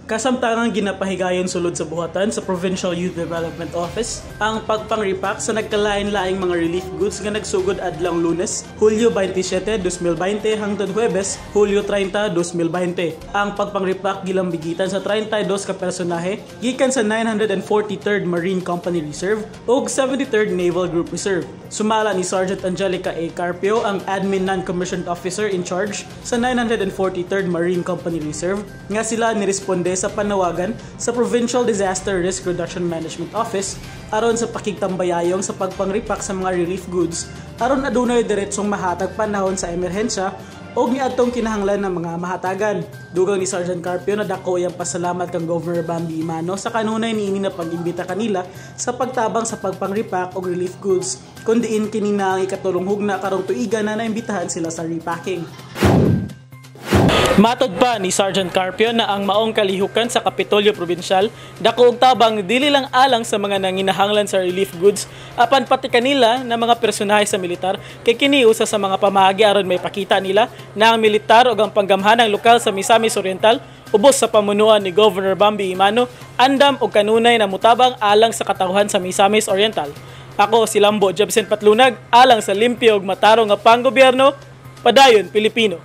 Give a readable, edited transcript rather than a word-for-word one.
Kasamtangang ginapahigayon sulod sa buhatan sa Provincial Youth Development Office ang pagpang-repack sa nagkalain-laing mga relief goods nga nagsugod adlawng Lunes, Hulyo 27, 2020 hangtod Huwebes, Hulyo 30, 2020. Ang pagpang-repack gilambigitan sa 32 ka personahe gikan sa 943rd Marine Company Reserve ug 73rd Naval Group Reserve. Sumala ni Sergeant Angelica A. Carpio, ang admin non-commissioned officer in charge sa 943rd Marine Company Reserve, nga sila niresponde sa panawagan sa Provincial Disaster Risk Reduction Management Office aron sa pakigtambayayong sa pagpangrepack sa mga relief goods aron adunay diretsong mahatag panahon sa emerhensya og niadtong kinahanglan ng mga mahatagan. Dugang ni Sergeant Carpio na dako iyang pasalamat kang Governor Bambi Emano sa kanunay niini na pag-imbita kanila sa pagtabang sa pagpang-repack og relief goods, kun diin kini na ang ikatulong hugna karong tuiga na naimbitahan sila sa repacking. Matod pa ni Sergeant Carpio na ang maong kalihukan sa Kapitolyo Provincial dako og tabang dili lang alang sa mga nanginahanglan sa relief goods apan pati kanila na mga personahe sa militar, kay kini usa sa mga pamaagi aron may pakita nila na ang militar ug ang panggamhanang lokal sa Misamis Oriental ubos sa pamunuan ni Governor Bambi Emano andam og kanunay na mutabang alang sa katawhan sa Misamis Oriental. Ako si Lambo Jebsen Patlunag alang sa limpyo ug matarong nga panggobyerno. Padayon, Pilipino.